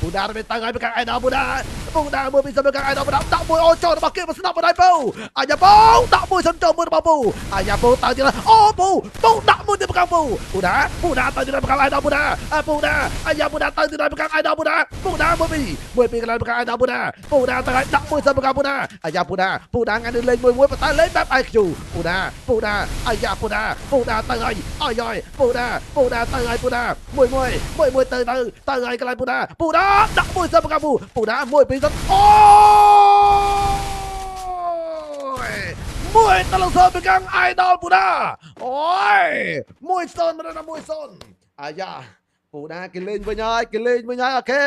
ពូដាទៅទៅហើយប្រកាអៃដល់ពូដាពូដាមួយពីសិនប្រកាអៃដល់ពូដាដាក់មួយអូចូលរបស់គេមកស្នប់បណ្ដៃពូអាយ៉ាពូដាក់មួយសិនចូលមួយរបស់ពូអាយ៉ាពូទៅទៀតអូពូពូដាក់មួយទៀតប្រកាពូពូដាពូដាទៅទៀតប្រកាអៃដល់ពូដាពូដាអាយ៉ាពូដាទៅទៀតប្រកាអៃដល់ពូដាពូដាមួយពីមួយពីកន្លែងប្រកាអៃដល់ពូដាពូដាទៅហើយដាក់មួយសិនប្រកាពូដាអាយ៉ាពូដាពូដាថ្ងៃនេះលេងមួយមួយប៉ុន្តែលេងបែប IQ ពូដាពូដាអាយ៉ាពូដាពូដាទៅហើយអាយយពូដាពូដាទៅហើយពូដាមួយមួយមួយមួយទៅទៅទៅហើយកន្លែងពូដាពូដាដាក់មួយសិនប្រកាពូពូដាមួយពីរសិនអូយមួយតលសពីកាំងអៃដល់ពូដាអូយមួយសូនមកដល់មួយសូនអាយ៉ាពូដាគេលេងវិញហើយគេលេងវិញហើយអូខេ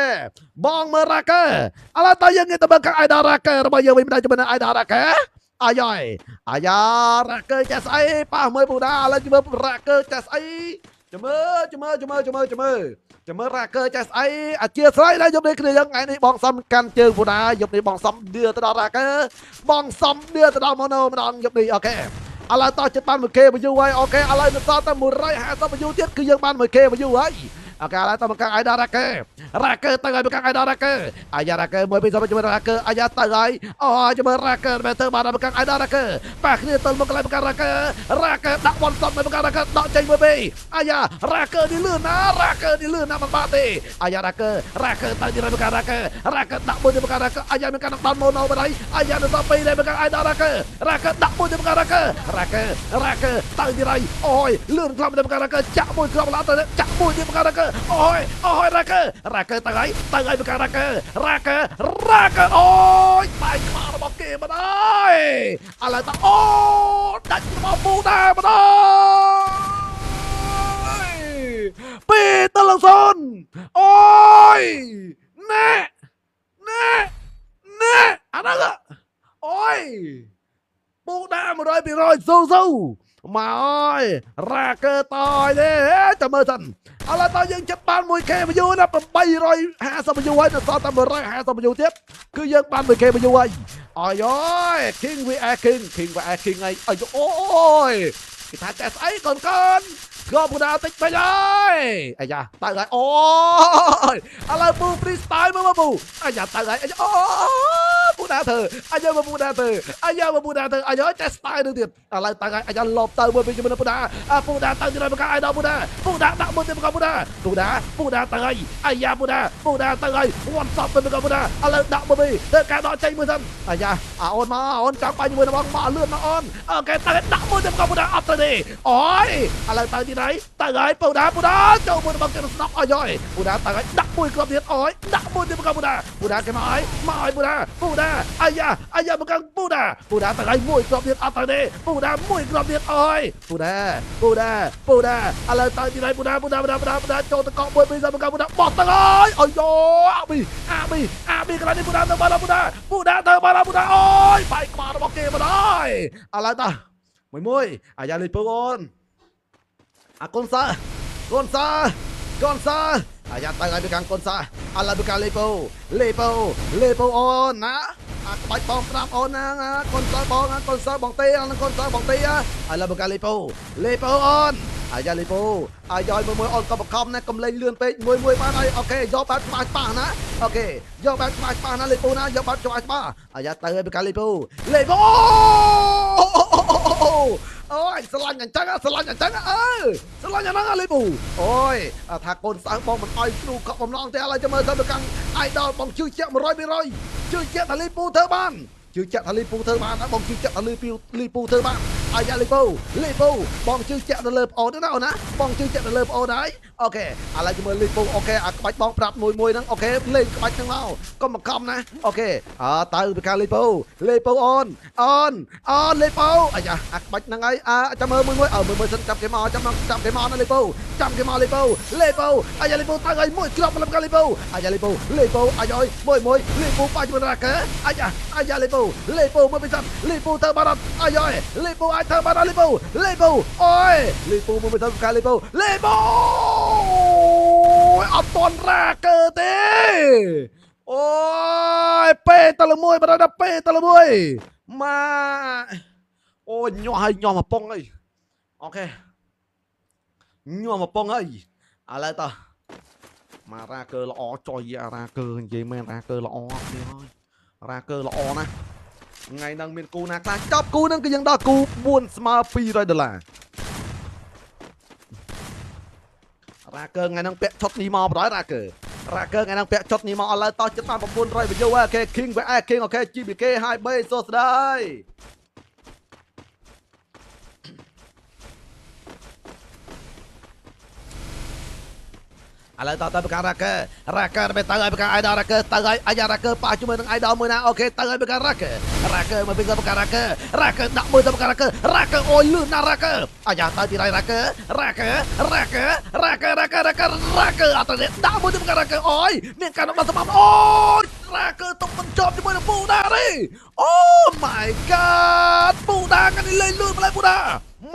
បងមើលរ៉ាកែឥឡូវតើយើងងាកទៅមើលខាងអៃដល់រ៉ាកែរបស់យើងវិញមិនដែរជាមួយនឹងអៃដល់រ៉ាកែអាយយអាយ៉ារ៉ាកើចេះស្អីប៉ះមើលពូដាឥឡូវមើលរ៉ាកើចេះស្អីចាំមើលចាំមើលចាំមើលចាំមើលចាំមើលចាំមើលរ៉ាកើចេះស្អីអធិស្ឋានដែរយប់នេះគ្នាយើងថ្ងៃនេះបងសំកាន់ជើងពូដាយប់នេះបងសំដៀទៅដល់រ៉ាកើបងសំដៀទៅដល់ម៉ូណូម្ដងយប់នេះអូខេឥឡូវតចិត្តបាន 1K view ហើយអូខេឥឡូវនៅសល់តែ150 view ទៀតគឺយើងបាន 1K view ហើយអូខេឥឡូវតមកកាំងអៃដល់រ៉ាកើរ៉ាកើទៅហើយមកកាំងអៃដល់រ៉ាកើអាយ៉ារ៉ាកើមួយពីរជាមួយរ៉ាកើអាយ៉ាទៅហើយអូជាមួយរ៉ាកើបែទៅបានមកកាំងអៃដល់រ៉ាកើប៉ះគ្នាទៅមកកន្លែងមកកាំងរ៉ាកើរ៉ាកើដាក់បនសតមកកាំងរ៉ាកើដកចេញមួយពីរអាយ៉ារ៉ាកើនេះលឿនណារ៉ាកើនេះលឿនណាមិនបាក់ទេអាយ៉ារ៉ាកើរ៉ាកើទៅទីមកកាំងរ៉ាកើរ៉ាកើដាក់មួយទៅមកកាំងរ៉ាកើអាយ៉ាមកកាំងដល់ម៉ូណូបាត់ហើយអាយ៉ានៅដល់ពីរដែរមកកាំងអៃដល់រ៉ាកើរ៉ាកើដាក់មួយទៅមកកាំងរ៉ាកើរ៉ាកើរ៉ាកើទៅទីហើយអូយលឿនក្លំទៅមកកាំងរ៉ាកើចាក់មួយក្លំឡាទៅចាក់មួយទៀតមកកាំងរ៉ាកើអូយអូយរ៉ាកើរ៉ាកើទៅហើយទៅហើយមកការ៉ាកើរ៉ាកើរ៉ាកើអូយបាយក្បាលរបស់គេមកហើយឥឡូវតអូដាច់របស់ពូដែរមកហើយពីតលសូនអូយណែណែណែអាហ្នឹងអូយពូដែរ100%ស៊ូស៊ូមកអើយរ៉ាកើតយទេចាំមើលសិនឥឡូវតើយើងចិត្តបាន 1K view ណា850 view ហើយនៅសល់តែ150 view ទៀតគឺយើងបាន 1K view ហើយអាយអើយ King VR King King VR King ហើយអាយអូយគេថាចេះស្អីកូនកូនស្គាល់ពូដាតិចពេកហើយអាយ៉ាទៅហើយអូយឥឡូវពូ freestyle មើលមកពូអាយ៉ាទៅហើយអូពូដាធ្វើអាយ៉ាមកពូដាធ្វើអាយ៉ាមកពូដាធ្វើអាយ៉ាចេះ style នឹងទៀតឥឡូវទៅហើយអាយ៉ាលបទៅមួយពីជាមួយនឹងពូដាពូដាទៅទៀតមកអាយដល់ពូដាពូដាដាក់មួយទៀតមកពូដាពូដាពូដាទៅហើយអាយ៉ាពូដាពូដាទៅហើយវ៉ាន់សប់ទៅមកពូដាឥឡូវដាក់មួយពីទៅការដកចេញមួយសិនអាយ៉ាអាអូនមកអូនចង់បាញ់ជាមួយនឹងបងមកលឿនមកអូនអូខេទៅដាក់មួយទៀតមកពូដាអត់ទៅទេអូយឥឡូវទៅទៀតហើយទៅហើយពូដាពូដាចូលមួយរបស់គេស្នប់អាយយពូដាទៅហើយដាក់មួយគ្រាប់ទៀតអូយដាក់មួយទៀតមកពូដាពូដាគេមកហើយមកហើយពូដាពូដាអាយ៉ាអាយ៉ាមកពូដាពូដាទៅហើយមួយគ្រាប់ទៀតអត់ទៅទេពូដាមួយគ្រាប់ទៀតអូយពូដាពូដាពូដាឥឡូវទៅទៀតហើយពូដាពូដាពូដាពូដាពូដាចូលទៅកក់មួយពីរមកពូដាបោះទៅហើយអាយអាប៊ីអាប៊ីអាប៊ីកន្លែងនេះពូដាទៅបានពូដាពូដាទៅបានពូដាអូយបាយក្បាលរបស់គេមកហើយឥឡូវតោះមួយមួយអាយ៉ាលេខពូអូនអាកូនសាកូនសាកូនសាអាយ៉ាទៅឲ្យពីខាងកូនសាឥឡូវពីខាងលេពូលេពូលេពូអូនណាអាក្បាច់បងប្រាប់អូនណាកូនសាបងកូនសាបងទេកូនសាបងទេឥឡូវពីខាងលេពូលេពូអូនអាយ៉ាលេពូអាយ៉យមួយមួយអូនក៏បខំណាកុំលេងលឿនពេកមួយមួយបានហើយអូខេយកបែបច្បាស់ច្បាស់ណាអូខេយកបែបច្បាស់ច្បាស់ណាលេពូណាយកបែបច្បាស់ច្បាស់អាយ៉ាទៅឲ្យពីខាងលេពូលេពូអូយស្រឡាញ់អញ្ចឹងស្រឡាញ់អញ្ចឹងអើស្រឡាញ់អាហ្នឹងលេពូអូយថាកូនសិស្សបងមិនអោយគ្រូកក់បំណងទេឥឡូវចាំមើលទៅខាងអាយដល់បងជឿជាក់100%ជឿជាក់ថាលេពូធ្វើបានជឿជាក់ថាលេពូធ្វើបានបងជឿជាក់ថាលេពូធ្វើបានអាយ៉ាលេពូលេពូបងជឿជាក់ទៅលើប្អូនណាអូនណាបងជឿជាក់ទៅលើប្អូនហើយអូខេឥឡូវចាំមើលលេពូអូខេអាក្បាច់បងប្រាប់មួយមួយហ្នឹងអូខេលេងក្បាច់ហ្នឹងមកកុំមកកំណាអូខេអើទៅពីខាងលេពូលេពូអូនអូនអូនលេពូអាយ៉ាអាក្បាច់ហ្នឹងហើយអើចាំមើលមួយមួយអើមួយមួយសិនចាប់គេមកចាំចាប់គេមកណាលេពូចាំគេមកលេពូលេពូអាយ៉ាលេពូទៅហើយមួយគ្រាប់មកលេពូអាយ៉ាលេពូលេពូអាយមួយមួយលេពូបាច់មួយរ៉ាកើអាយ៉ាអាយ៉ាលេពូលេពូមួយពីសិនលេពូទៅបាត់អាយលេពូអាចធ្វើបានលេពូលេពូអូយលេពូមួយពីសិនកាលេពូលេពូអត់តន់រ៉ាកើទេអូយពេតលមួយបាត់ដល់ពេតលមួយម៉ាអូយញាស់ហើយញាស់មកប៉ុងអីអូខេញាស់មកប៉ុងអីឥឡូវតោះ មករ៉ាកើល្អចុយរ៉ាកើនិយាយមែនរ៉ាកើល្អគ្នាហើយរ៉ាកើល្អណាស់ថ្ងៃហ្នឹងមានគូណាខ្លះចប់គូហ្នឹងគឺយើងដល់គូ4ស្មើ200ដុល្លាររ៉ាកើថ្ងៃហ្នឹងពាក់ឈុតនេះមកបណ្ដោយរ៉ាកើរ៉ាកើថ្ងៃហ្នឹងពាក់ឈុតនេះមកឥឡូវតចិត្តបាន900 view អូខេ King VS King អូខេ GBK ហើយ B សួស្តីឥឡូវតទៅប្រការរ៉ាកើរ៉ាកើទៅទៅឲ្យប្រការអៃដលរ៉ាកើទៅឲ្យអាយ៉ារ៉ាកើប៉ះជាមួយនឹងអៃដលមួយណាអូខេទៅឲ្យប្រការរ៉ាកើរ៉ាកើមកវិញប្រការរ៉ាកើរ៉ាកើដាក់មួយទៅប្រការរ៉ាកើរ៉ាកើអូយលឿនណាស់រ៉ាកើអាយ៉ាទៅទីរ៉ាកើរ៉ាកើរ៉ាកើរ៉ាកើរ៉ាកើរ៉ាកើរ៉ាកើអត់ទេដាក់មួយទៅប្រការរ៉ាកើអូយមានការដល់សម្រាប់អូយរ៉ាកើទុំមិនជាប់ជាមួយនឹងពូដាទេអូ my god ពូដាកានេះលេងលឿនម្ល៉េះពូដា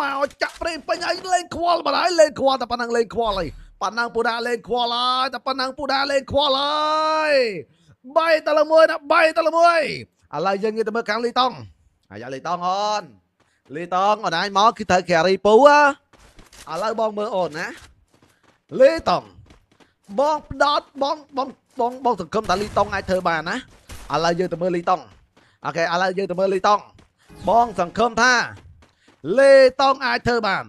មកចាក់ប្រេងពេញហើយលេងខ្វល់បណ្ដោយលេងខ្វល់តែប៉ុណ្ណឹងលេងខ្វល់ហើយប៉ុណ្ណឹងពូដាលេងខ្វល់ហើយតែប៉ុណ្ណឹងពូដាលេងខ្វល់ហើយ3 ទៅ 1ណា3 ទៅ 1ឥឡូវយើងងាកទៅមើលខាងលីតុងអាយ៉ាលីតុងអូនលីតុងអូនឯងមកគឺត្រូវ carry ពូឥឡូវបងមើលអូនណាលីតុងបងផ្ដោតបងបងបងបងសង្ឃឹមថាលីតុងអាចធ្វើបានណាឥឡូវយើងទៅមើលលីតុងអូខេឥឡូវយើងទៅមើលលីតុងបងសង្ឃឹមថាលីតុងអាចធ្វើបាន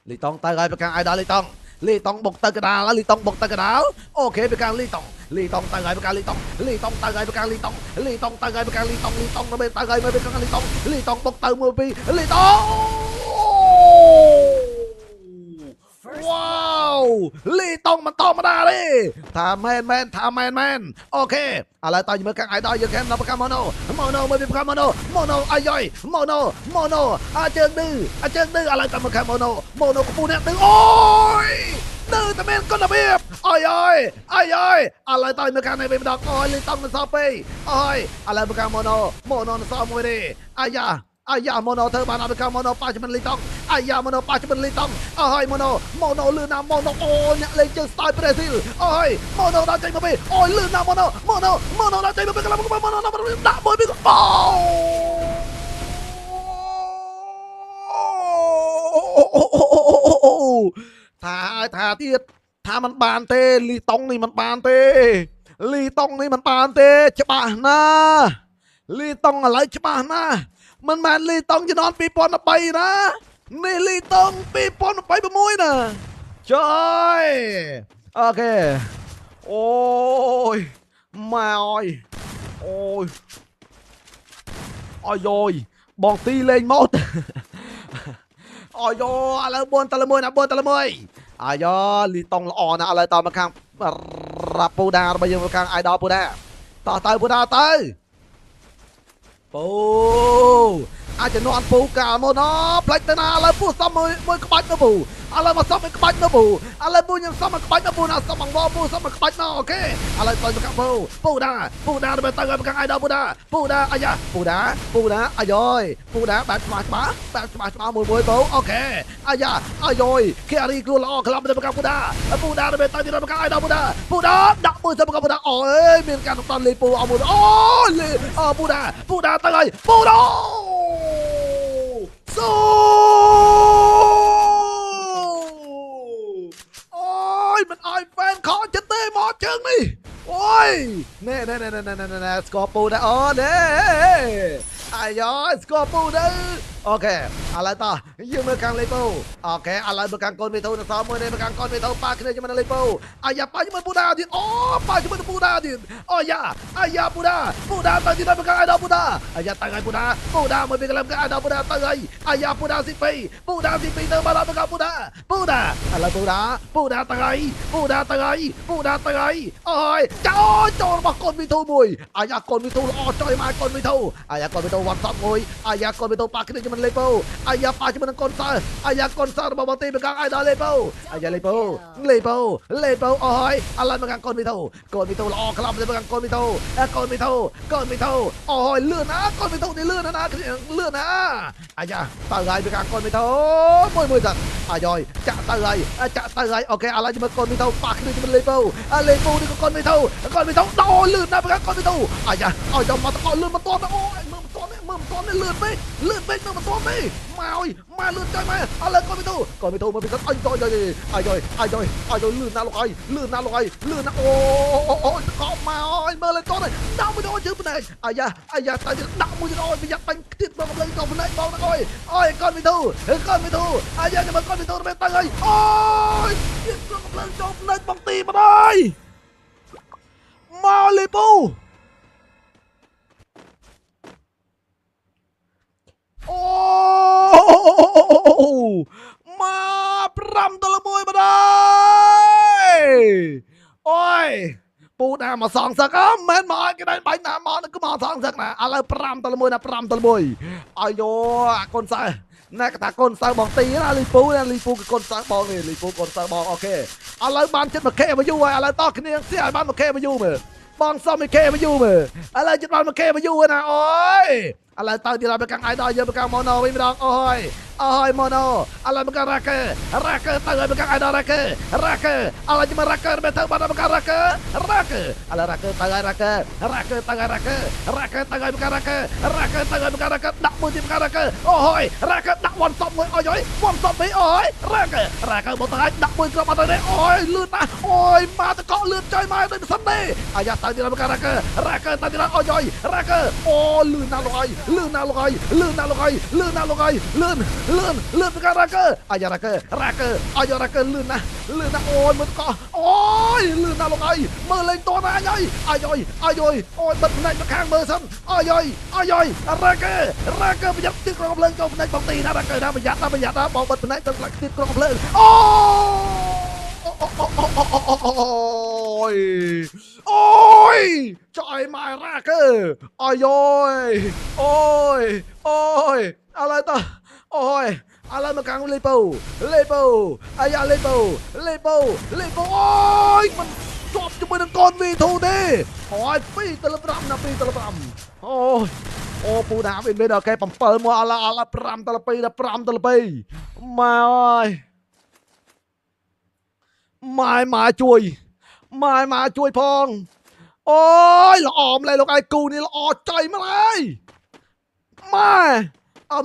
លីតុងទៅឲ្យប្រកាសឲ្យដល់លីតុងលីតុងបុកទៅកដាលលីតុងបុកទៅកដាលអូខេប្រកាសលីតុងលីតុងទៅឲ្យប្រកាសលីតុងលីតុងទៅឲ្យប្រកាសលីតុងលីតុងទៅឲ្យប្រកាសលីតុងលីតុងទៅឲ្យប្រកាសលីតុងលីតុងបុកទៅ1 2លីតុងវ៉ាវលីតុងមិនធម្មតាទេថាមែនមែនថាមែនមែនអូខេឥឡូវតើមើលខាងឲ្យដល់យើងខែមដល់ប្រកាម៉ូណូម៉ូណូមើលពីប្រកាម៉ូណូម៉ូណូអាយយម៉ូណូម៉ូណូអាជើងឌឺអាជើងឌឺឥឡូវតើមើលខាងម៉ូណូម៉ូណូកំពូលអ្នកឌឺអូយឌឺតែមានគុណភាពអាយយអាយយឥឡូវតើមើលខាងនេះវិញម្ដងអូយលីតុងមិនសល់ពេកអូយឥឡូវមើលខាងម៉ូណូម៉ូណូមិនសល់មួយទេអាយ៉ាអាយ៉ាម៉ូណូធ្វើបានអត់កាម៉ូណូប៉ះជាមួយលីតុងអាយ៉ាម៉ូណូប៉ះជាមួយលីតុងអើហើយម៉ូណូម៉ូណូលឿនណាស់ម៉ូណូអូអ្នកលេងជើងស្ទាយប្រេស៊ីលអើហើយម៉ូណូដល់ចេញមកពីអូយលឿនណាស់ម៉ូណូម៉ូណូម៉ូណូដល់ចេញមកពីកន្លងម៉ូណូដាក់មួយពីអូថាឲ្យថាទៀតថាมันបានទេលីតុងនេះมันបានទេលីតុងនេះมันបានទេច្បាស់ណាស់លីតុងឥឡូវច្បាស់ណាស់មិនមែនលីតុងជំនាន់2013ណានេះលីតុង2026ណាចុយអូខេអូយម៉ែអើយអូយអាយយបងទីលេងមកអាយឥឡូវ4 ទៅ 1ណា4 ទៅ 1អាយលីតុងល្អណាស់ឥឡូវតមកខាងរ៉ាពូដារបស់យើងខាងអាយដល់ពូដាតោះទៅពូដាទៅពូអាចជំនាន់ពូកាលមុនអូផ្លេចទៅណាឥឡូវពូសំមួយក្បាច់ទៅពូឥឡូវមកសំមួយក្បាច់ទៅពូឥឡូវពូខ្ញុំសំមួយក្បាច់ទៅពូណាសំអង្វរពូសំមួយក្បាច់មកអូខេឥឡូវទៅមកពូពូដាពូដាទៅទៅឲ្យមកខាងអាយដល់ពូដាពូដាអាយ៉ាពូដាពូដាអាយយពូដាបែបច្បាស់ច្បាស់បែបច្បាស់ច្បាស់មួយមួយពូអូខេអាយ៉ាអាយយគេអារីខ្លួនល្អក្លំទៅមកខាងពូដាពូដាទៅទៅទីមកខាងអាយដល់ពូដាពូដាដាក់មួយទៅមកខាងពូដាអូយមានការតន់លេពូអមួយអូលេពូដាពូដាទៅហើយពូដាសូអូយមិនឲ្យហ្វេនខកចិត្តទេមកជើងនេះអូយណែណែណែណែណែណែស្គាល់ពូដែរអូណែអាយស្គាល់ពូដែរអូខេឥឡូវតោះយើងមើលខាងលេពូអូខេឥឡូវមើលខាងកូនមេធូនៅសល់មួយនេះមើលខាងកូនមេធូប៉ាគ្នាជាមួយនឹងលេពូអាយ៉ាប៉ាជាមួយពូដាទៀតអូប៉ាជាមួយនឹងពូដាទៀតអូយ៉ាអាយ៉ាពូដាពូដាទៅទៀតមើលខាងអាយដល់ពូដាអាយ៉ាទៅឲ្យពូដាពូដាមួយពីកន្លែងខាងអាយដល់ពូដាទៅឲ្យអាយ៉ាពូដាស៊ីពីពូដាស៊ីពីទៅមកដល់ខាងពូដាពូដាឥឡូវពូដាពូដាទៅឲ្យពូដាទៅឲ្យពូដាទៅឲ្យអូយចោចូលរបស់កូនមេធូមួយអាយ៉ាកូនមេធូល្អចុយមកកូនមេធូអាយ៉ាកូនមេធូវ៉ាន់សប់មួយអាយ៉ាកូនមេធូប៉ាគ្នាជាមួយលេពូអាយ៉ាប៉ាជាមួយនឹងកូនសើអាយ៉ាកូនសើរបស់បងទីមកខាងអាយដល់លេពូអាយ៉ាលេពូលេពូលេពូអូយឥឡូវមកខាងកូនមីធូកូនមីធូល្អក្លំទៅមកខាងកូនមីធូកូនមីធូកូនមីធូអូយលឿនណាកូនមីធូនេះលឿនណាលឿនណាអាយ៉ាទៅហើយមកខាងកូនមីធូមួយមួយសិនអាយយចាក់ទៅហើយចាក់ទៅហើយអូខេឥឡូវជាមួយកូនមីធូប៉ាគ្នាជាមួយលេពូលេពូនេះក៏កូនមីធូកូនមីធូដោលឿនណាស់មកខាងកូនមីធូអាយ៉ាអោយមកតកលឿនមកតអូយមើលមកត មើលមិនទាន់ទេលឿនពេកលឿនពេកមើលមិនទាន់ទេមកអើយមកលឿនចុយមកឥឡូវកូនមីទូកូនមីទូមើលពីសិនអើយយយអាយអាយអាយលឿនណាស់លោកអើយលឿនណាស់លោកអើយលឿនណាស់អូអូកោមកអើយមើលលេងតនេះដាក់មួយដល់ជើងភ្នែកអាយ៉ាអាយ៉ាតែដាក់មួយដល់ប្រយ័ត្នបាញ់ទៀតបងកំឡុងចូលភ្នែកបងហ្នឹងអើយអើយកូនមីទូកូនមីទូអាយ៉ាចាំមើលកូនមីទូទៅអើយអូយទៀតកំឡុងចូលភ្នែកបងទីបណ្ដោយមកលីពូអូមក5-1បណ្ដោយអូយពូដាមកសងសឹកអមែនមកឲ្យគេបាញ់ណាមកនឹងគឺមកសងសឹកណាឥឡូវ5-1ណា5-1អាយយោអាកូនសើណែកថាកូនសើបងទីណាលីពូណាលីពូគឺកូនសើបងនេះលីពូកូនសើបងអូខេឥឡូវបានចិត្ត 1K មកយូរហើយឥឡូវតោះគ្នាសៀឲ្យបាន 1K មកយូរមើលបងសុំ 1K មកយូរមើលឥឡូវចិត្តបាន 1K មកយូរណាអូយឥឡូវទៅទៀតដល់ទៅខាងអាយដល់យើងទៅខាងម៉ូណូវិញម្ដងអូយអូយម៉ូណូឥឡូវមកខាងរ៉ាកើរ៉ាកើទៅឲ្យមកខាងអាយដល់រ៉ាកើរ៉ាកើឥឡូវមករ៉ាកើទៅទៅបាត់មកខាងរ៉ាកើរ៉ាកើឥឡូវរ៉ាកើទៅឲ្យរ៉ាកើរ៉ាកើទៅឲ្យរ៉ាកើរ៉ាកើទៅឲ្យមកខាងរ៉ាកើរ៉ាកើទៅឲ្យមកខាងរ៉ាកើដាក់មួយទៀតមកខាងរ៉ាកើអូយរ៉ាកើដាក់វ៉ាន់សប់មួយអូយវ៉ាន់សប់ពីរអូយរ៉ាកើរ៉ាកើមកទៅឲ្យដាក់មួយគ្រាប់អត់ទៅទេអូយលឿនណាស់អូយមកតកលឿនចុយមកដូចមិនសិនទេអាយ៉ាទៅទៀតមកខាងរ៉ាកើរ៉ាកើទៅទៀតអូយរ៉ាកើអូលឿនណាស់លោកអើយលឿនណាស់លោកអើយលឿនណាស់លោកអើយលឿនណាស់លោកអើយលឿនលឿនលឿនទៅរ៉ាកើអាយ៉ារ៉ាកើរ៉ាកើអាយ៉ារ៉ាកើលឿនណាស់លឿនណាស់អូយមើលកោអូយលឿនណាស់លោកអើយមើលលេងតណាអញអើយអាយអាយអូយបិទភ្នែកមកខាងមើលសិនអាយអាយរ៉ាកើរ៉ាកើប្រយ័ត្នទីក្រុងភ្លើងចូលភ្នែកបងទីណារ៉ាកើណាប្រយ័ត្នណាប្រយ័ត្នណាបងបិទភ្នែកទៅខ្លាចទីក្រុងភ្លើងអូអូយអូយចอยមករ៉ាកើអាយអូយអូយឥឡូវតអូយឥឡូវមកខាងលីពូលីពូអាយ៉ាលីពូលីពូលីពូអូយមិនជាប់ជាមួយនឹងកូនវីធូទេអូយ2-5ណា2-5អូយអូពូដាវិញវិញដល់គេ7មកឥឡូវឥឡូវ5-2ដល់5-2មកអើយម៉ែម៉ែជួយម៉ែម៉ែជួយផងអូយល្អម្លេះលោកឯងគូនេះល្អចៃម្លេះម៉ែ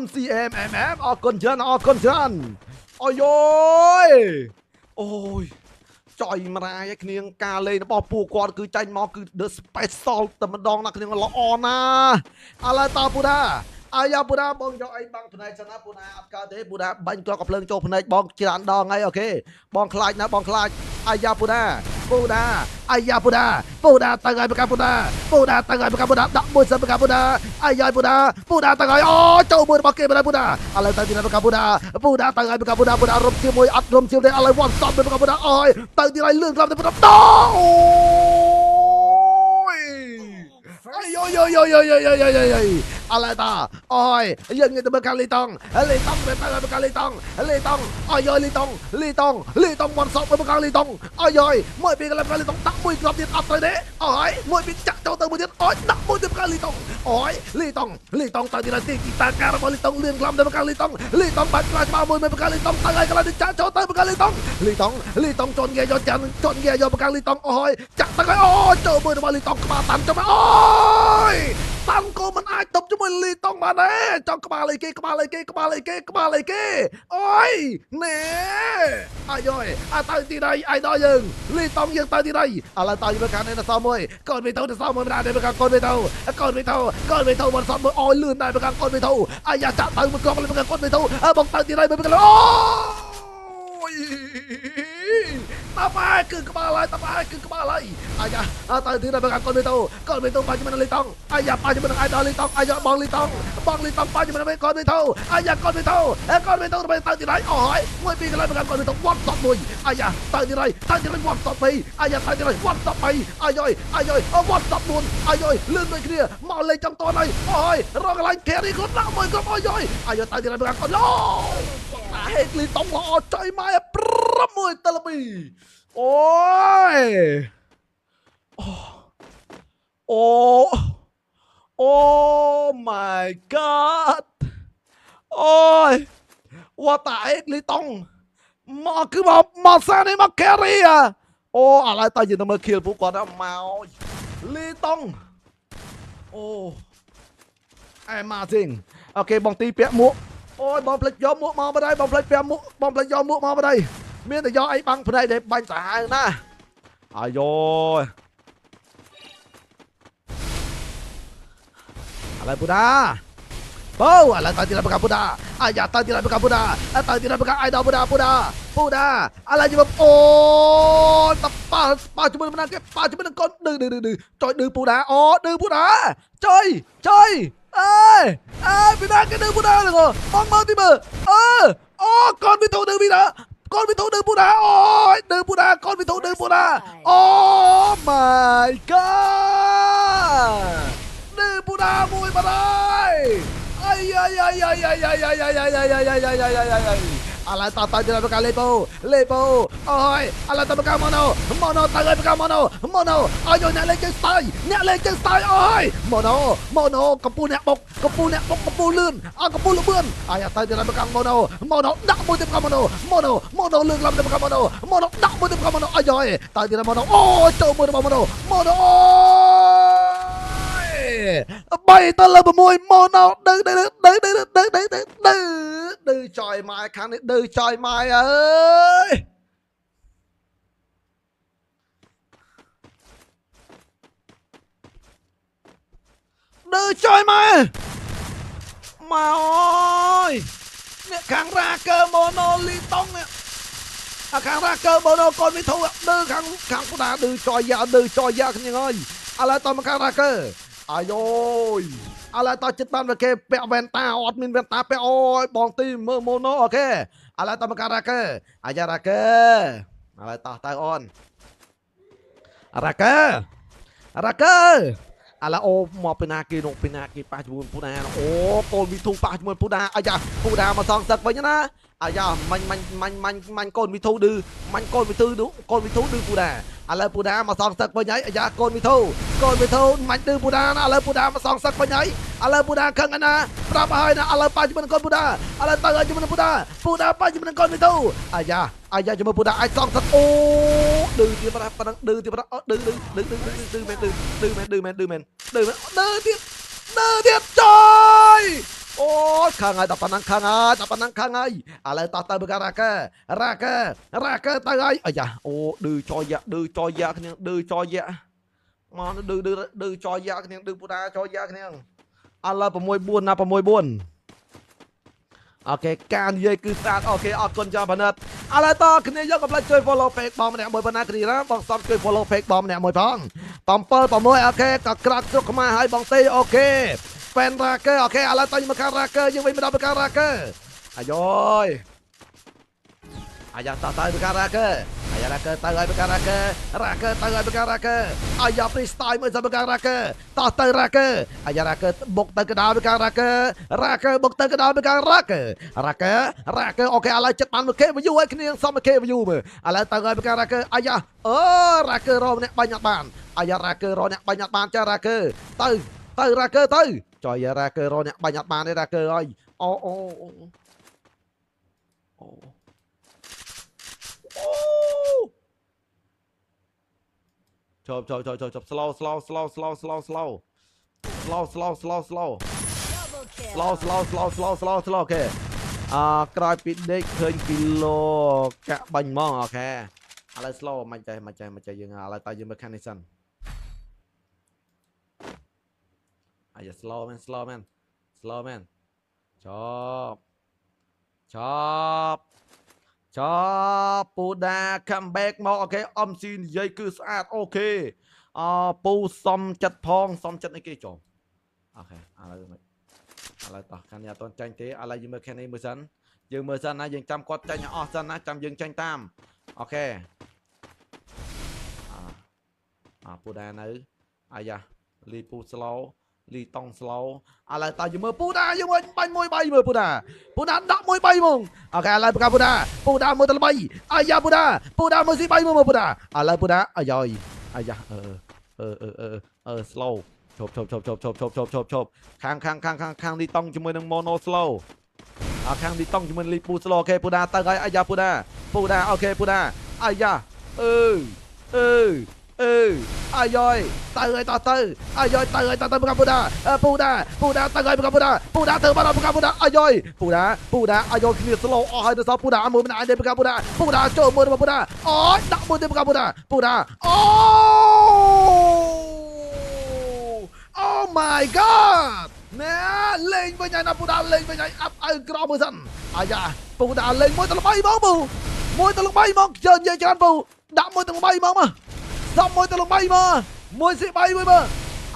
MCMMM អរគុណច្រើនអរគុណច្រើនអូយអូយចុយម្រាយឲ្យគ្នាការលេងរបស់ពួកគាត់គឺចាញ់មកគឺ The Special តែម្ដងណាគ្នាល្អណាឥឡូវតពូដាអាយ៉ាពូដាបងយកអីបាំងភ្នែកសិនណាពូដាអត់កើតទេពូដាបាញ់គ្រាប់កំភ្លើងចូលភ្នែកបងច្រើនដងហើយអូខេបងខ្លាចណាបងខ្លាចអាយ៉ាពូដាពូដាអាយ៉ាពូដាពូដាទៅឲ្យប្រកាពូដាពូដាទៅឲ្យប្រកាពូដាដាក់មួយសិនប្រកាពូដាអាយ៉ាពូដាពូដាទៅឲ្យអូចូលមួយរបស់គេបណ្ដោយពូដាឥឡូវទៅទីប្រកាពូដាពូដាទៅឲ្យប្រកាពូដាពូដារំជាមួយអត់រំជាមួយទេឥឡូវវ៉ាន់សប់ប្រកាពូដាអូយទៅទីឲ្យលឿនក្លាប់ទៅពូដាអូយអាយយយយយយយយយឥឡូវតាអូយយើងទៅមើលខាងលីតង់លីតង់ទៅទៅខាងលីតង់លីតង់អាយលីតង់លីតង់លីតង់វ៉ាន់សប់ទៅខាងលីតង់អាយមួយពីកន្លែងខាងលីតង់ដាក់មួយគ្រាប់ទៀតអត់ទៅទេអូយមួយពីចាក់ចូលទៅមួយទៀតអូយដាក់មួយទៀតខាងលីតង់អូយលីតង់លីតង់ទៅទីទីតាការរបស់លីតង់លឿនក្លំទៅខាងលីតង់លីតង់បាច់ខ្លាចច្បាស់មួយមួយខាងលីតង់ទៅឲ្យកន្លែងចាក់ចូលទៅខាងលីតង់លីតង់លីតង់ជន់គេយកចាន់ជន់គេយកខាងលីតង់អូយចាក់ទៅឲ្យអូចូលមួយរបស់លីតង់ក្បាលតាន់ចុះអូយតាន់ក៏មិនអាចទប់ជាមួយលីតង់បានដែរចង់ក្បាលអីគេក្បាលអីគេក្បាលអីគេក្បាលអីគេអូយណែអាយយអាទៅទីដៃអាយដល់យើងលីតង់យើងទៅទីដៃឥឡូវតើយើងខាងនេះទៅសមួយកូនវីតូទៅសមួយមិនដែរទៅខាងកូនវីតូកូនវីតូកូនវីតូមិនសមួយអូយលឿនដែរទៅខាងកូនវីតូអាយ៉ាចាក់ទៅមួយកងទៅខាងកូនវីតូបងទៅទីដៃមួយអូយតើគឺក្បាលហើយតើគឺក្បាលហើយអាយ៉ាទៅទីដល់កូនវីតូកូនវីតូបាច់ជាមួយនឹងលីតង់អាយ៉ាបាច់ជាមួយនឹងអាយដល់លីតង់អាយ៉ាបងលីតង់បងលីតង់បាច់ជាមួយនឹងកូនវីតូអាយ៉ាកូនវីតូកូនវីតូទៅទីដៃអូហើយមួយពីរកន្លែងកូនវីតូវ៉ាន់សប់មួយអាយ៉ាទៅទីដៃទៅទីដៃវ៉ាន់សប់ពីរអាយ៉ាទៅទីដៃវ៉ាន់សប់បីអាយអាយវ៉ាន់សប់4អាយលឿនដូចគ្នាមកលេងចង់តនហើយអូហើយរកកន្លែង캐리គាត់ដាក់មួយក្រុមអាយអាយទៅទីដៃកូនឡូហេតលីតង់ល្អចៃម៉ែ6-2អូយអូអូ my god អូយវ៉ាតាអេលីតង់មកគឺមកមកសានេះមក carry អូឥឡូវតើយើងទៅមើលខៀលពួកគាត់មកលីតង់អូ Amazing អូខេបងទីពាក់មួកអូយបងផ្លិចយកមួកមកបណ្ដោយបងផ្លិចពាក់មួកបងផ្លិចយកមួកមកបណ្ដោយមានតែយកអីបាំងភ្នែកដែលបាញ់សាហាវណាស់អាយយឥឡូវពូដាបោឥឡូវទៅទីដល់បកាពូដាអាយ៉ាទៅទីដល់បកាពូដាទៅទីដល់បកាអាយដល់ពូដាពូដាពូដាឥឡូវយកអូតប៉ាប៉ាជាមួយនឹងគេប៉ាជាមួយនឹងកូនឌឺឌឺឌឺចុយឌឺពូដាអូឌឺពូដាចុយចុយអើយអើយពីណាគេឌឺពូដាហ្នឹងបងមើលទីមើលអឺអូកូនវិទូឌឺពីណាកូនវិទូឌឺពូដាអូយឌឺពូដាកូនវិទូឌឺពូដាអូ my god ឌឺពូដាមួយបាត់ហើយអាយអាយអាយអាយអាយអាយអាយអាយអាយអាយអាយអាយអាយអាយអាយអាយឥឡូវតទៅទៅប្រកាលេប៉ូលេប៉ូអូយឥឡូវទៅប្រកាម៉ូណូម៉ូណូទៅឲ្យប្រកាម៉ូណូម៉ូណូឲ្យយកអ្នកលេងជើងស្ទើយអ្នកលេងជើងស្ទើយអូយម៉ូណូម៉ូណូកំពូលអ្នកបុកកំពូលអ្នកបុកកំពូលលឿនអើកំពូលលឿនអាយទៅទៅប្រកាម៉ូណូម៉ូណូដាក់មួយទៅប្រកាម៉ូណូម៉ូណូម៉ូណូលឿនឡើងទៅប្រកាម៉ូណូម៉ូណូដាក់មួយទៅប្រកាម៉ូណូអាយយទៅទៅម៉ូណូអូចូលមួយរបស់ម៉ូណូម៉ូណូ3ទៅលើ6ម៉ូណូឌឺឌឺឌឺឌឺឌឺឌឺឌឺឌឺឌឺចយម៉ែខាងនេះឌឺចយម៉ែអើយឌឺចយម៉ែម៉ែអើយអ្នកខាងរ៉ាកើម៉ូណូលីតុងនេះអាខាងរ៉ាកើម៉ូណូកូនវិធូឌឺខាងខាងពូដាឌឺចយយ៉ាឌឺចយយ៉ាគ្នាអើយឥឡូវតមកខាងរ៉ាកើអាយយឥឡូវតចិត្តបានគេពាក់វ៉ែនតាអត់មានវ៉ែនតាពាក់អូយបងទីមើលម៉ូណូអូខេឥឡូវតមកការ៉ាកើអាយ៉ារ៉ាកើឥឡូវតោះទៅអូនរ៉ាកើរ៉ាកើឥឡូវអូមកពីណាគេនោះពីណាគេប៉ះជាមួយពូដាអូកូនវីធូប៉ះជាមួយពូដាអាយ៉ាពូដាមកសងសឹកវិញណាអាយ៉ាមាញ់មាញ់មាញ់មាញ់មាញ់កូនវីធូឌឺមាញ់កូនវីធូឌឺកូនវីធូឌឺពូដាឥឡូវពូដាមកសងសឹកវិញហើយអាយ៉ាកូនវីធូកូនវីធូមាញ់ឌឺពូដាណាឥឡូវពូដាមកសងសឹកវិញហើយឥឡូវពូដាខឹងណាប្រាប់ហើយណាឥឡូវប៉ះជាមួយនឹងកូនពូដាឥឡូវទៅឲ្យជាមួយនឹងពូដាពូដាប៉ះជាមួយនឹងកូនវីធូអាយ៉ាអាយ៉ាជាមួយពូដាអាចសងសឹកអូឌឺទៀតប៉ុណ្ណឹងឌឺទៀតប៉ុណ្ណឹងឌឺឌឺឌឺឌឺឌឺមែនឌឺឌឺមែនឌឺមែនឌឺមែនឌឺមែនឌឺទៀតឌឺទៀតចយអូខាងហើយដល់ប៉ុណ្ណឹងខាងហើយដល់ប៉ុណ្ណឹងខាងហើយឥឡូវតោះទៅបការ៉ាកើរ៉ាកើរ៉ាកើទៅហើយអាយ៉ាអូឌឺចយយ៉ាឌឺចយយ៉ាគ្នាឌឺចយយ៉ាមកឌឺឌឺឌឺចយយ៉ាគ្នាឌឺពូដាចយយ៉ាគ្នាឥឡូវ6 4ណា6 4អូខេការនិយាយគឺស្អាតអូខេអរគុណចាផណិតឥឡូវតគ្នាយកកុំភ្លេចជួយ follow page បងម្នាក់មួយប៉ុណ្ណាគ្នាណាបងសំជួយ follow page បងម្នាក់មួយផង7 6អូខេក៏ក្រាក់ស្រុកខ្មែរហើយបងទេអូខេប៉ែនរ៉ាកើអូខេឥឡូវតមកការរ៉ាកើយើងវិញមកដល់ការរ៉ាកើអាយយអាយ៉ាតទៅការរ៉ាកើអាយ៉ារ៉ាកើទៅឲ្យការរ៉ាកើរ៉ាកើទៅឲ្យការរ៉ាកើអាយ៉ាព្រីស្តាយមួយសម្រាប់ការរ៉ាកើតោះទៅរ៉ាកើអាយ៉ារ៉ាកើបុកទៅកដាលការរ៉ាកើរ៉ាកើបុកទៅកដាលការរ៉ាកើរ៉ាកើរ៉ាកើអូខេឥឡូវចិត្តបាន 1K view ឲ្យគ្នាសម 1K view មើលឥឡូវទៅឲ្យការរ៉ាកើអាយ៉ាអឺរ៉ាកើរម្នាក់បាញ់អត់បានអាយ៉ារ៉ាកើរអ្នកបាញ់អត់បានចារ៉ាកើទៅទៅរ៉ាកើទៅចយរ៉ាកើរអ្នកបាញ់អត់បានទេរ៉ាកើអើយអូអូអូអូជប់ជប់ជប់ជប់ slow slow slow slow slow slow slow slow slow slow slow slow slow slow slow slow អូខេអក្រោយពីដេកឃើញគីឡូកាក់បាញ់ហ្មងអូខេឥឡូវ slow មិនចេះមិនចេះមិនចេះយើងឥឡូវតើយើងមើលខាងនេះសិនអាយ៉ា slow man slow man slow man ចប់ចប់ចប់ពូដា come back មកអូខេអំស៊ីនិយាយគឺស្អាតអូខេអពូសំចិត្តផងសំចិត្តអីគេចុះអូខេឥឡូវមិនឥឡូវតោះខាងនេះអត់ទាន់ចាញ់ទេឥឡូវយើងមើលខាងនេះមើលសិនយើងមើលសិនណាយើងចាំគាត់ចាញ់ឲ្យអស់សិនណាចាំយើងចាញ់តាមអូខេអាពូដានៅអាយ៉ាលីពូ slow លីតង់ slow ឥឡូវតើយើងមើលពូដាយើងបាញ់មួយបីមើលពូដាពូដាដាក់មួយបីហ្មងអូខេឥឡូវប្រកាសពូដាពូដាមើលទៅ3អាយ៉ាពូដាពូដាមើលស៊ី3មើលពូដាឥឡូវពូដាអាយ៉យអាយ៉ាអឺអឺអឺអឺអឺ slow ឈប់ឈប់ឈប់ឈប់ឈប់ឈប់ឈប់ឈប់ឈប់ខាងខាងខាងខាងខាងលីតង់ជាមួយនឹង mono slow អាខាងលីតង់ជាមួយលីពូ slow អូខេពូដាទៅហើយអាយ៉ាពូដាពូដាអូខេពូដាអាយ៉ាអឺអឺ អឺអាយយទៅឲ្យតទៅអាយយទៅឲ្យតទៅពូដាពូដាពូដាទៅឲ្យពូដាពូដាទៅបាត់ពូដាអាយយពូដាពូដាអាយយគ្នា slow អស់ហើយទៅសល់ពូដាមួយម្នាក់ឯងទេពូដាពូដាចូលមួយរបស់ពូដាអូយដាក់មួយទេពូដាពូដាអូ Oh my god ណែលេងវិញហើយណាពូដាលេងវិញហើយអាប់ឲ្យក្រមួយសិនអាយ៉ាពូដាលេងមួយទៅល្បីហ្មងពូមួយទៅល្បីហ្មងជើនិយាយច្រើនពូដាក់មួយទៅល្បីហ្មងមកសំមួយទៅល្បីមកមួយស៊ីបីមួយមើល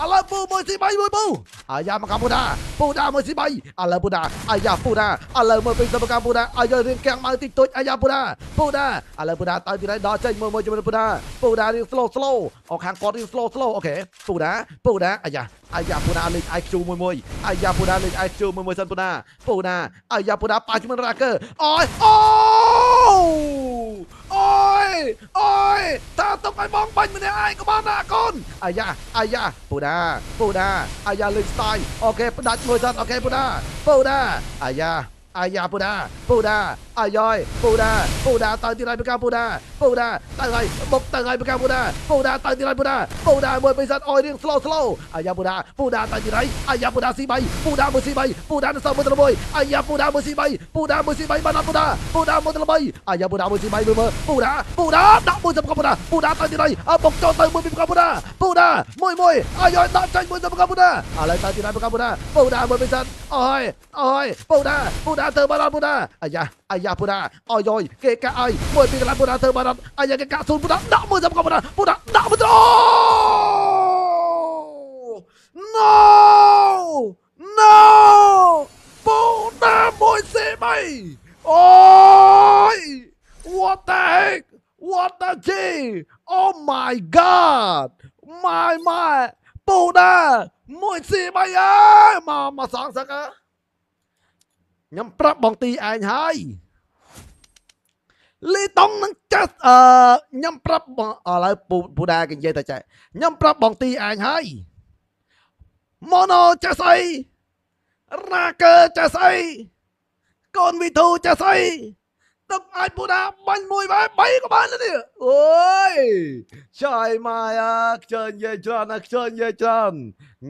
ឥឡូវពូមួយស៊ីបីមួយពូអាយ៉ាមកកម្ពុជាពូដាមួយស៊ីបីឥឡូវពូដាអាយ៉ាពូដាឥឡូវមើលពីសកម្មពូដាអាយ៉ារៀងកាំងមកតិចតួចអាយ៉ាពូដាពូដាឥឡូវពូដាទៅទីនេះដល់ចេញមួយមួយជាមួយពូដាពូដារៀង slow slow អូខាងគាត់រៀង slow slow អូខេពូដាពូដាអាយ៉ាអាយ៉ាពូដាលេង IQ មួយមួយអាយ៉ាពូដាលេង IQ មួយមួយសិនពូដាពូដាអាយ៉ាពូដាប៉ះជាមួយរ៉ាកើអូយអូអូយអូយតាទុកឲ្យបងបាញ់ម្នាក់ឯងក៏បានដែរកូនអាយ៉ាអាយ៉ាពូដាពូដាអាយ៉ាលេង style អូខេផ្ដាច់មួយសិនអូខេពូដាពូដាអាយ៉ាអាយ៉ាពូដាពូដាអាយយពូដាពូដាទៅទីไรពីកាពូដាពូដាទៅហើយបុកទៅហើយពីកាពូដាពូដាទៅទីไรពូដាពូដាមួយពីសិនអយរៀង slow slow អាយ៉ាពូដាពូដាទៅទីไรអាយ៉ាពូដាស៊ីបីពូដាមួយស៊ីបីពូដានៅសល់មួយទៅមួយអាយ៉ាពូដាមួយស៊ីបីពូដាមួយស៊ីបីបានអត់ពូដាពូដាមួយទៅបីអាយ៉ាពូដាមួយស៊ីបីមើលពូដាពូដាដាក់មួយទៅពូដាពូដាទៅទីไรបុកចូលទៅមួយពីកាពូដាពូដាមួយមួយអាយយដាក់ចាញ់មួយទៅកាពូដាឥឡូវទៅទីไรពីកាពូដាពូដាមួយពីសិនអយអយពូដាពូដាទៅបានអត់ពូដាអាយ៉ាអាយ៉ាពូដាអយយគេកាក់ឲ្យមួយពីកន្លងពូដាធ្វើបានអត់អាយ៉ាគេកាក់សូនពូដាដាក់មួយសំកពូដាពូដាដាក់មួយអូ No No ពូដាមួយសេបីអូយ What the heck What the G Oh my god my my ពូដាមួយសេបីអើយមកមកសងសឹកខ្ញុំប្រាប់បងទីឯងហើយលីតុងនឹងចាស់អឺខ្ញុំប្រាប់បងឥឡូវពូដាគេនិយាយតែចេះខ្ញុំប្រាប់បងទីឯងហើយម៉ូណូចាស់ស្អីរ៉ាកើចាស់ស្អីកូនវីធូចាស់ស្អីទឹកអាចពូដាបាញ់មួយបែប3ក៏បាននេះអូយចៃម៉ាយខ្ជិលនិយាយច្រើនណាខ្ជិលនិយាយច្រើន។